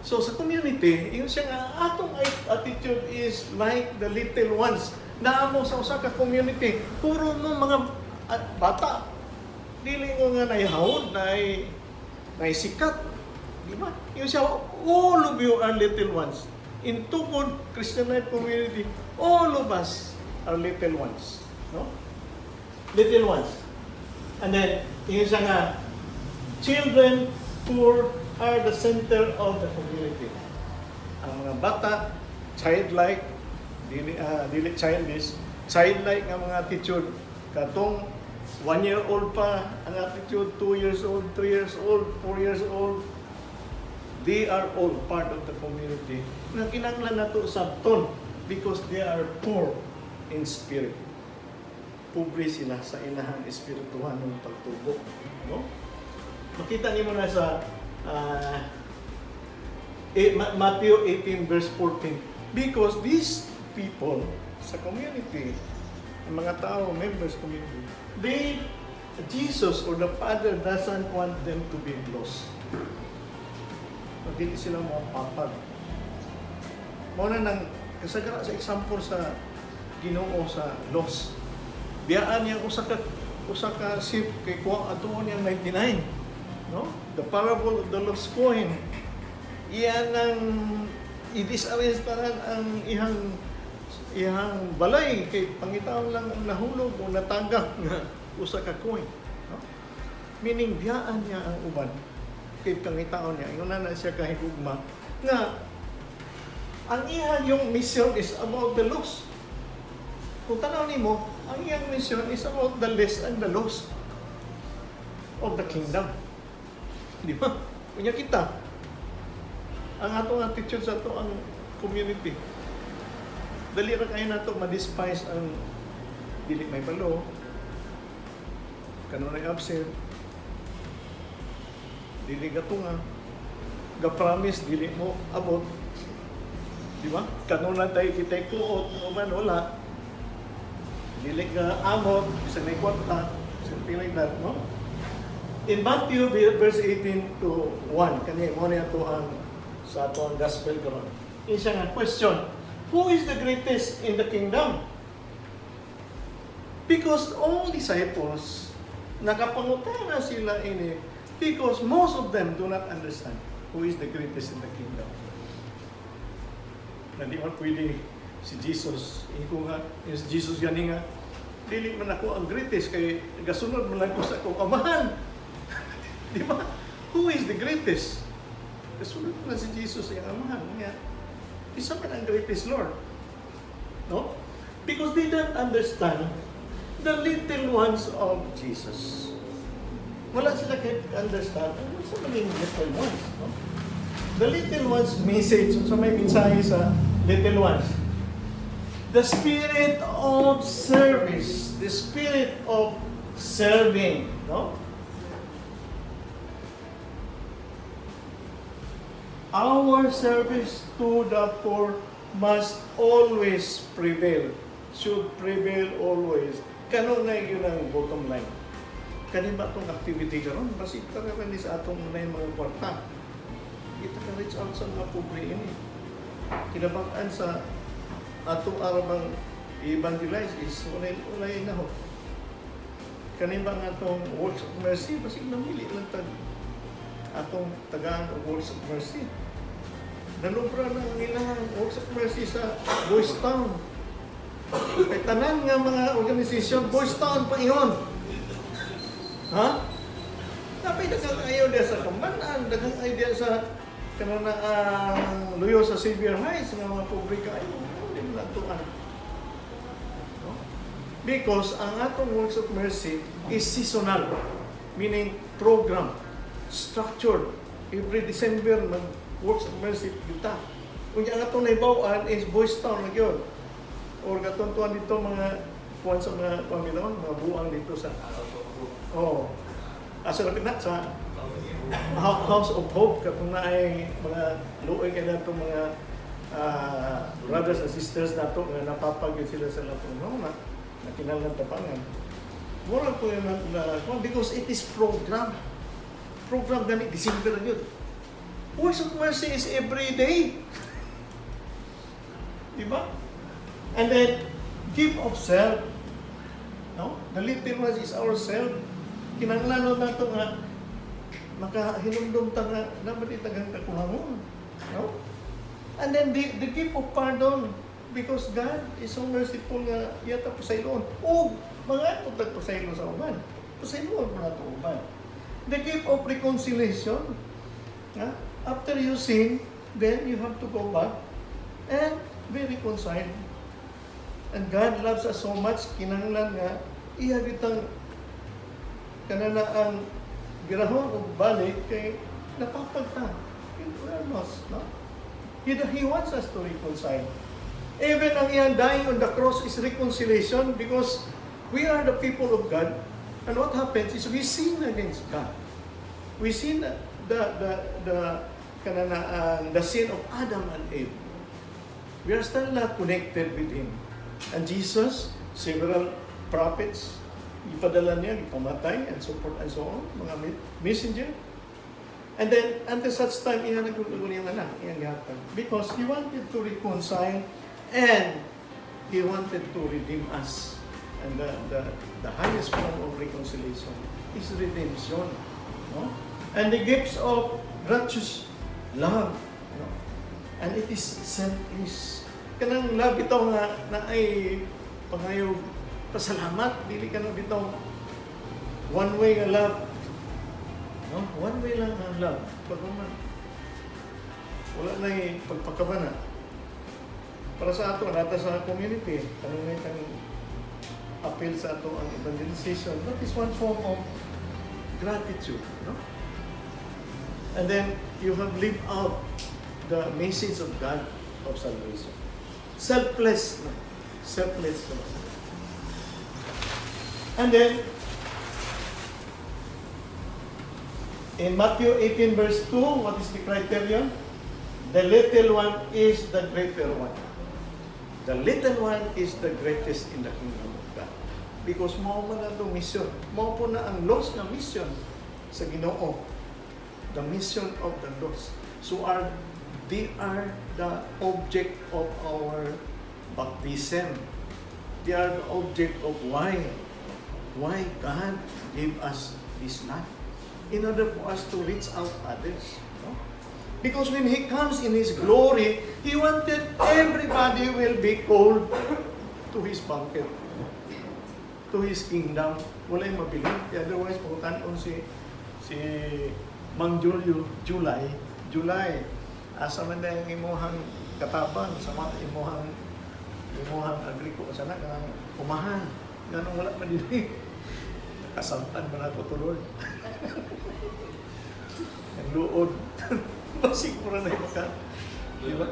So sa community, yung siya nga atong attitude is like the little ones. Naa mo sa usa ka community, puro mo mga bata. Dili mo nga naihawod, naisikat. Di ba? Yung siya, all of you are little ones. In Tukod Christian Life Community, all of us are little ones. No? Little ones. And then, yung siya nga, children, poor, are the center of the community. Ang mga bata, childlike, dili childish, childlike nga mga attitude, katong 1 year old pa ang attitude, 2 years old, 3 years old, 4 years old, they are all part of the community na kinanglan nato sabton because they are poor in spirit. Pobre sila sa ilahang espirituhanong pagtubo. No? Makita nimo na sa Matthew 18 verse 14. Because these people sa community, ang mga tao, members community, Jesus or the Father doesn't want them to be lost. Dili sila mga papag. Mao na nang kasagara sa example sa Ginoo sa lost. Biyaan niyang usa ka sheep kay kuha atuon niyang 99. No? The parable of the lost coin. Iyan ang i-disarrange tanan ang ihang ihang balay kay pangitaon lang ang nahulog o natagak nga usa ka coin. No? Meaning biyaan niya ang uban kay pangitaon niya. Ingon na siya kahigugma nga ang iyang yung mission is about the lost. Kung tanaw nimo, ang iyang mission is about the less and the lost of the kingdom. Di ba? Unya kita, ang atong attitude sa ato ang community. Dali ra kayo nato ma-despise ang dili may balo, kanunay absent, dili gatunga, ga-promise dili mo abot. Di ba? Kanunay tayo kitay kuot, uban wala. Dili ka amot, bisan may kwarta, something like that, no? In Matthew verse 18 to 1, kani mo niya to ang sa ato ang gospel karon. Isa nga question, who is the greatest in the kingdom? Because all disciples, nakapangutana sila ini because most of them do not understand who is the greatest in the kingdom. Na di man pwede si Jesus, iko nga, yung si Jesus gani nga, dili man ako ang greatest kay gasunod man lang ko sa akong amahan. Di ba? Who is the greatest? Gasunod man lang si Jesus sa iyang amahan. Nga, isa man ang greatest, Lord. No? Because they don't understand the little ones of Jesus. Wala sila kay understand. Ano sa mga little ones? No? The little ones message, sa may mensahe sa little ones. The spirit of service, the spirit of serving, no? Our service to the poor must always prevail. Should prevail always. Kanunay yun ang bottom line. Kani ba itong activity karon? Basig ka ni sa atong na mga kwarta. Kita ka reach out sa mga pobre ini. Kinabang-an sa atong arabang evangelize is walay na ho. Kani ba nga atong works of mercy? Basig namili lang tag atong tagaan og works of mercy. Nalubra na ang ilang works of mercy sa Boys Town. Kay tanan nga mga organisasyon, Boys Town pa ingon. Ha? Napay daghang ayo diya sa Kambanan, daghang ayo diya sa kanang ang luyo sa Xavier Heights nga mga pobre kaayo, hindi mo natuan. No? Because ang atong works of mercy is seasonal, meaning program, structured. Every December mag works of mercy kita. Unya ang atong nahibaw-an is Boys Town na gyud. Or katuntuan dito mga kuan sa mga kuan bitaw, mga buang dito sa, oh. Asa lapit na sa House of Hope katong naay mga luoy kay nato mga brothers and sisters nato nga napapag yun sila sa latong no na nakinahanglan tabangan. Mura ko yun na, because it is program. Program gani December na yun. Works of mercy is every day. Di ba? And then, give of self. No? The little ones is ourself. Kinahanglan nato nga makahinumdum ta nga dapat itagang kakulangon. No? And then the gift of pardon, because God is so merciful nga iya ta pasaylon. Ug mga tag pasaylo sa uban. Pasayloon mo nato uban. The gift of reconciliation. Ha? After you sin, then you have to go back and be reconciled. And God loves us so much, kinahanglan nga iya bitang kanana ang birahon og balik kay napapagta. We are lost, no? He wants us to reconcile. Even ang iyang dying on the cross is reconciliation because we are the people of God. And what happens is we sin against God. We sin the kanana ang the sin of Adam and Eve. We are still not connected with Him. And Jesus, several prophets, ipadala niya, ipamatay, and so forth and so on, mga messenger. And then, until such time, iya nagulugo niyang anak, iyang gihatag. Because He wanted to reconcile and He wanted to redeem us. And the highest form of reconciliation is redemption. No? And the gifts of gracious love. No? And it is selfless. Kanang love bitaw nga na ay pangayo pasalamat, dili ka na bitaw one way nga love. No? One way lang ang love. Pag man, wala na pagpakabana. Para sa ato, nata sa community, kanang may kang appeal sa ato ang evangelization, that is one form of gratitude. No? And then, you have lived out the message of God of salvation. Selfless. No? Selfless. No? And then, in Matthew 18 verse 2, what is the criterion? The little one is the greater one. The little one is the greatest in the kingdom of God. Because mao man ang mission. Mao po na ang lost na mission sa Ginoo. The mission of the lost. So are they are the object of our baptism. They are the object of why God gave us this life. In order for us to reach out others. No? Because when He comes in His glory, He wanted everybody will be called to His banquet, to His kingdom. Walay mabilin. Otherwise, pangutan-on si Mang Julio, July, July, asa man ang imuhang katabang sa mga imuhang agriko sa na kanang umahan? Nganong wala man dinhi? Nakasamtan man ako to Lord. Ang luod. Basig mo na maka. Di ba?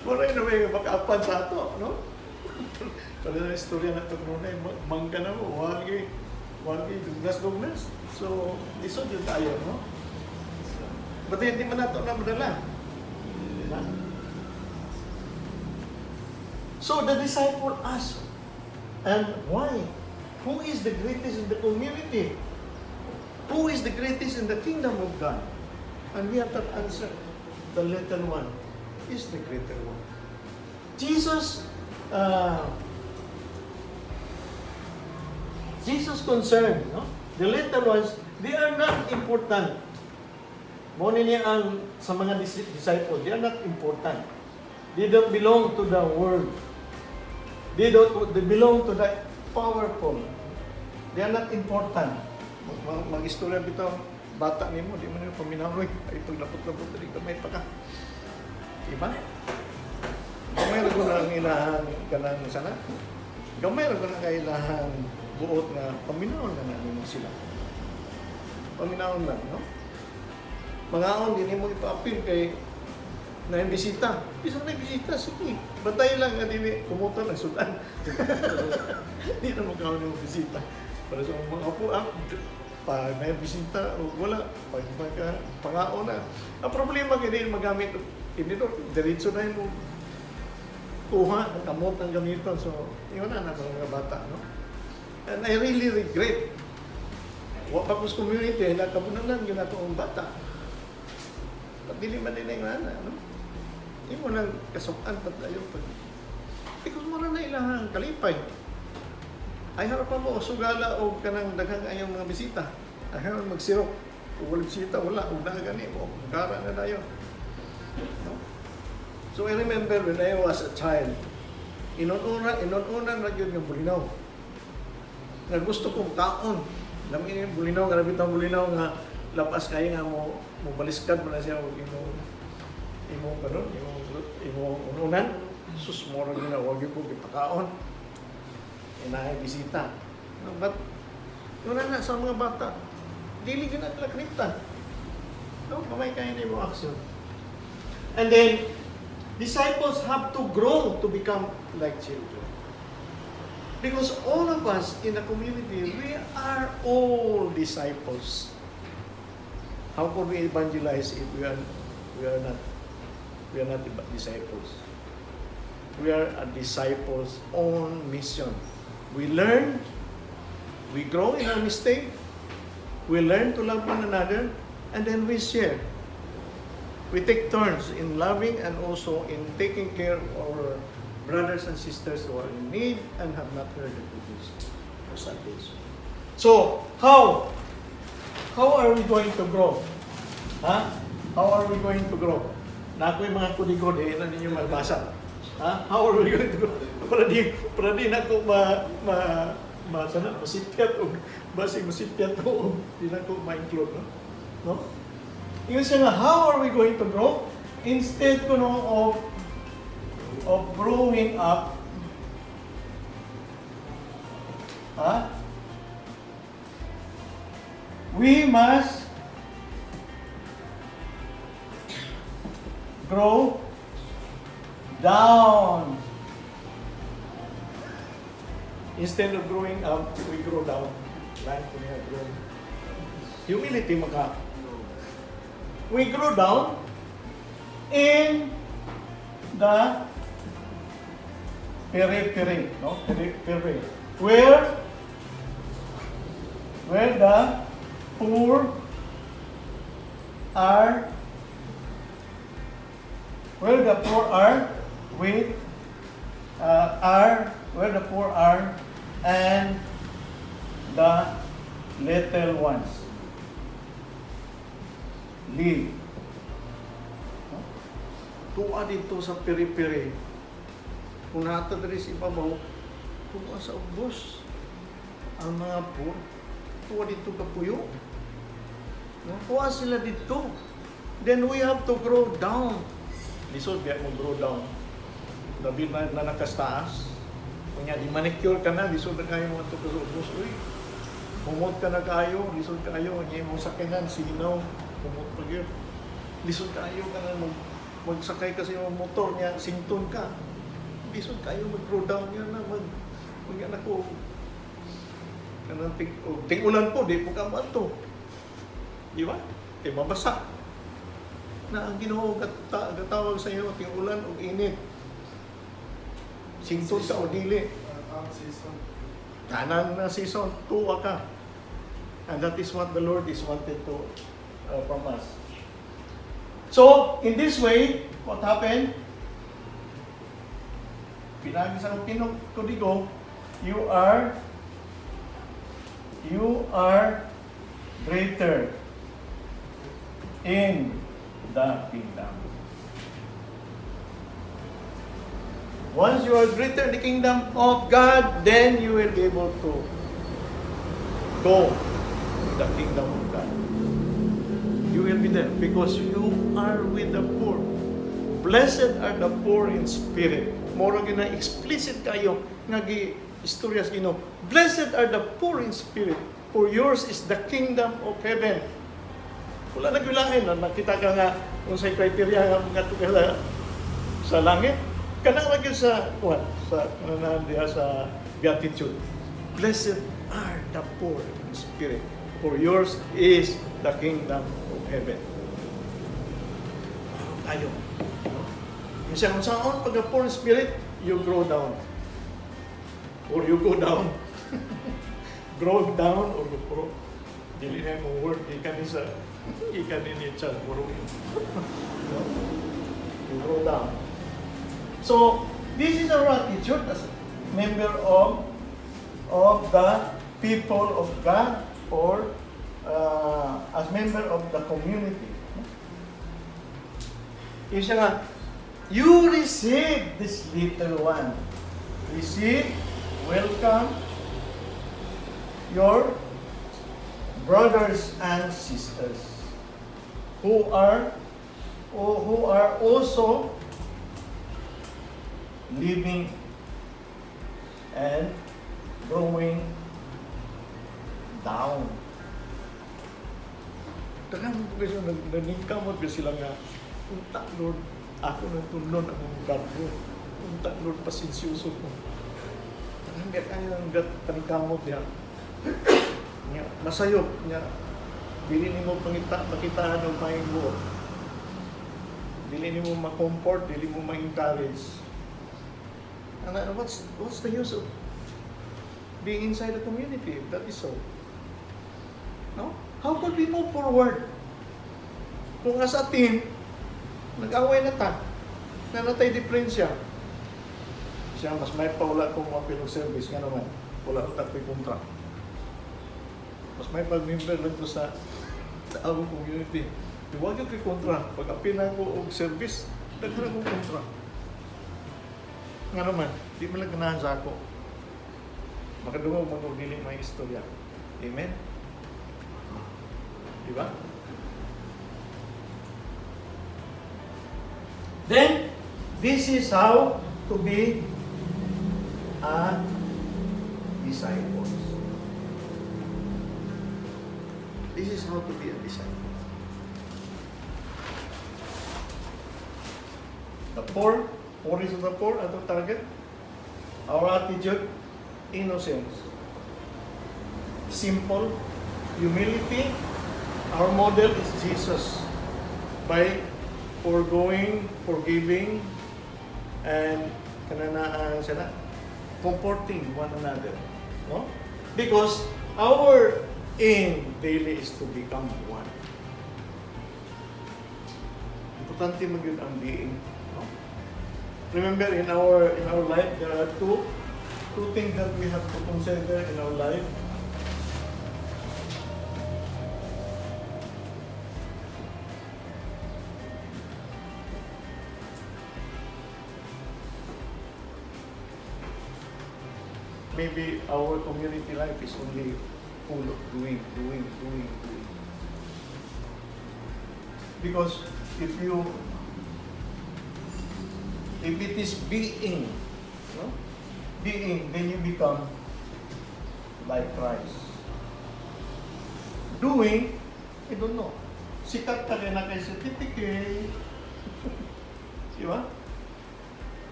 Wala na may makaapan sa ato, no? Pero na istorya na ito kanunay, mangga na mo, wagi, wagi, dugnas-dugnas. So, lisod yun tayo, no? So, but hindi man nato na madala. Di ba? So the disciple asked, and why? Who is the greatest in the community? Who is the greatest in the kingdom of God? And we have that answer. The little one is the greater one. Jesus concerned, no? The little ones, they are not important. Mo ni niya ang sa mga disciple, they are not important. They don't belong to the world. They don't they belong to the powerful. They are not important. Mag-istorya bitaw bata nimo, di man nimo paminaw, ay paglapot-lapot diri, gamay pa ka. Diba? Gamay ra ko na ang ilahang kanang sana. Gamay ra ko na ang ilahang buot nga paminawon na nimo sila. Paminawon lang, no? Mangaon, di nimo ipa-appeal kay na bisita. Bisan na bisita, sige. Bantay lang nga dili kumutan ang sudan. Di na magkaon yung bisita. Para sa mga apo, pag may bisita o wala, pag pagka, pangaon na. Ang problema kay di magamit, hindi no, diretso na yung kuha ng kamot ang gamiton. So, yun na na mga bata, no? And I really regret. Wa pa ko sa community, nakabunanan yun ato ang bata. Pag dili man din ang nana, no? Imo nang kasukan pag ayo pag because mura na ilahang kalipay. Ay harap pa mo sugala og kanang daghang ayong mga bisita. Ay harap magsirok. Kung wala bisita, wala. Ug naa gani mo. Gara na dayon. No? So I remember when I was a child, inun-una na gyud nga bulinaw. Nga gusto kong kaon. Lami ni bulinaw, grabe tong bulinaw nga lapas kayo nga mo mo baliskad mo na siya og imo imo kanon, imo imo ununan. Sus, mura gyud na wag gyud ko gipakaon. Inahay bisita. No, but wala na sa mga bata. Dili gyud na nila kripta. No, kamay kaya na mo action. And then, disciples have to grow to become like children. Because all of us in the community, we are all disciples. How could we evangelize if we are not disciples? We are a disciples on mission. We learn, we grow in our mistake, we learn to love one another, and then we share. We take turns in loving and also in taking care of our brothers and sisters who are in need and have not heard the good news of salvation. So, how? How are we going to grow? Ha? How are we going to grow? Na ako'y mga kodigo, di na ninyo mabasa. Ha? How are we going to grow? Para di na ko ma, ma, ma, sana, masipyat o basig masipyat ko, di na ko ma-include, no? No? Yung siya nga, how are we going to grow? Instead kuno of growing up, ha? We must grow down. Instead of growing up, we grow down. Like we have grown. Humility maka. We grow down in the periphery, no? Periphery. Where the poor are, where the poor are with are where the poor are and the little ones live. No? Tuwa dito sa periphery. Kung nata diri sa ibabaw, tuwa sa ubos. Ang mga poor, tuwa dito kapuyo. No? Tuwa sila dito. Then we have to grow down. Lisod biya mo grow down. Labi na, na nakastaas. Kunya, di manicure ka na, lisod na kayo mga sa ubos. Uy, humot ka na kayo, lisod kayo. Nya mo sakyanan, sinaw, humot pa gyud. Lisod kayo ka na magsakay ka sa imong motor niya, sington ka. Lisod kayo mag-grow down niya na, mag anak ko. Kanang ting, og ting-ulan po, di po ka moadto. Di ba? Kay mabasa. Na ang Ginoo gatawag sa iyo ting-ulan ug init. Sington ka o dili. Ang season. Tanan na season, tuwa ka. And that is what the Lord is wanted to from us. So, in this way, what happened? Pinagi sa pinok kodigo, you are greater in the kingdom. Once you are greater in the kingdom of God, then you will be able to go to the kingdom of God. You will be there because you are with the poor. Blessed are the poor in spirit. Moro gyud na explicit kayo nga gi istorya sa Ginoo. Blessed are the poor in spirit, for yours is the kingdom of heaven. Wala na gyud na nakita ka nga unsay criteria nga mga ka sa langit. Kanang ra gyud sa kuan sa kanang diha sa Beatitude. Blessed are the poor in spirit, for yours is the kingdom of heaven. Tayo. No? Yung kung saan pag poor in spirit, you grow down. Or you go down. Grow down or go grow. Dili na mo word, di kami sa Ikan ni Charles Borromeo. No? You grow down. So, this is our attitude as member of the people of God or as member of the community. Isa nga, you receive this little one. Receive, welcome your brothers and sisters who are also living and growing down. Tagang kasi naningkamot ba sila nga, "Unta Lord, ako nang tudlon akong garbo. Unta Lord, pasensyoso ko." Tagang kaya ang gat paningkamot niya. Nya, masayop niya. Dili nimo pangita makitaan og maayong buot. Dili nimo ma-comfort, dili mo ma-encourage. And what's the use of being inside the community if that is so? No? How could we move forward? Kung as a team, nag-away na ta, na natay diferensya. Siya, mas may pa wala kong mapilong service, nga naman, wala ko tako'y kontra. Mas may pag-member lang ko sa akong community. Huwag yung ko'y kontra. Pag apil na ko og service, daghan akong kontra. Nga naman, di man lang ganahan sa ako. Makadungog man og dili may istorya. Amen? Di ba? Then, this is how to be a disciples. This is how to be a disciple. The poor, poorest of the poor, atong target. Our attitude, innocence. Simple, humility. Our model is Jesus by foregoing, forgiving, and kananaan siya na, comforting one another. No? Because our aim daily is to become one. Importante man yun ang being. No? Remember, in our life there are two things that we have to consider in our life. Maybe our community life is only full of doing, doing, doing, doing. Because if it is being, no? Being, then you become like Christ. Doing, I don't know. Sikat ka rin na kay certificate. Di ba?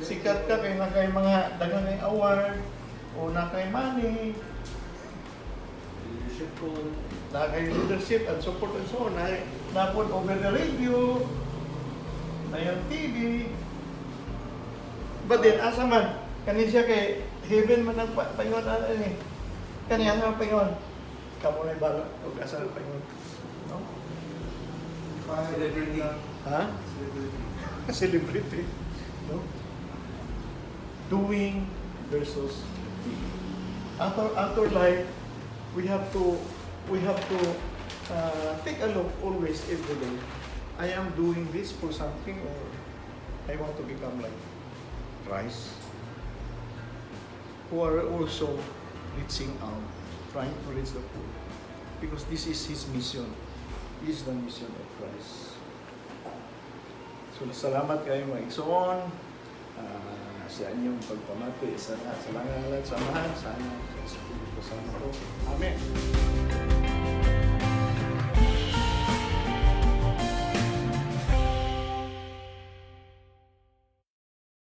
Sikat ka kay na kay mga daghang kay award o na kay money, Leadership role. Na kay leadership and support and so on. Na, napod over the radio, na yung TV. But then, asa man, kani siya kay heaven man ang paingon ano eh. Kani asa man paingon? Kamo na bala og asa man paingon. No? Celebrity. Ha? Celebrity. Celebrity. No? Doing versus being. After life, we have to take a look always every day. I am doing this for something or I want to become like Christ, who are also reaching out, trying to reach the poor. Because this is his mission. This is the mission of Christ. So, salamat kayo mga igsoon sa inyong pagpamati sa ngalan sa Amahan, sa Anak, sa Espiritu Santo. Amen.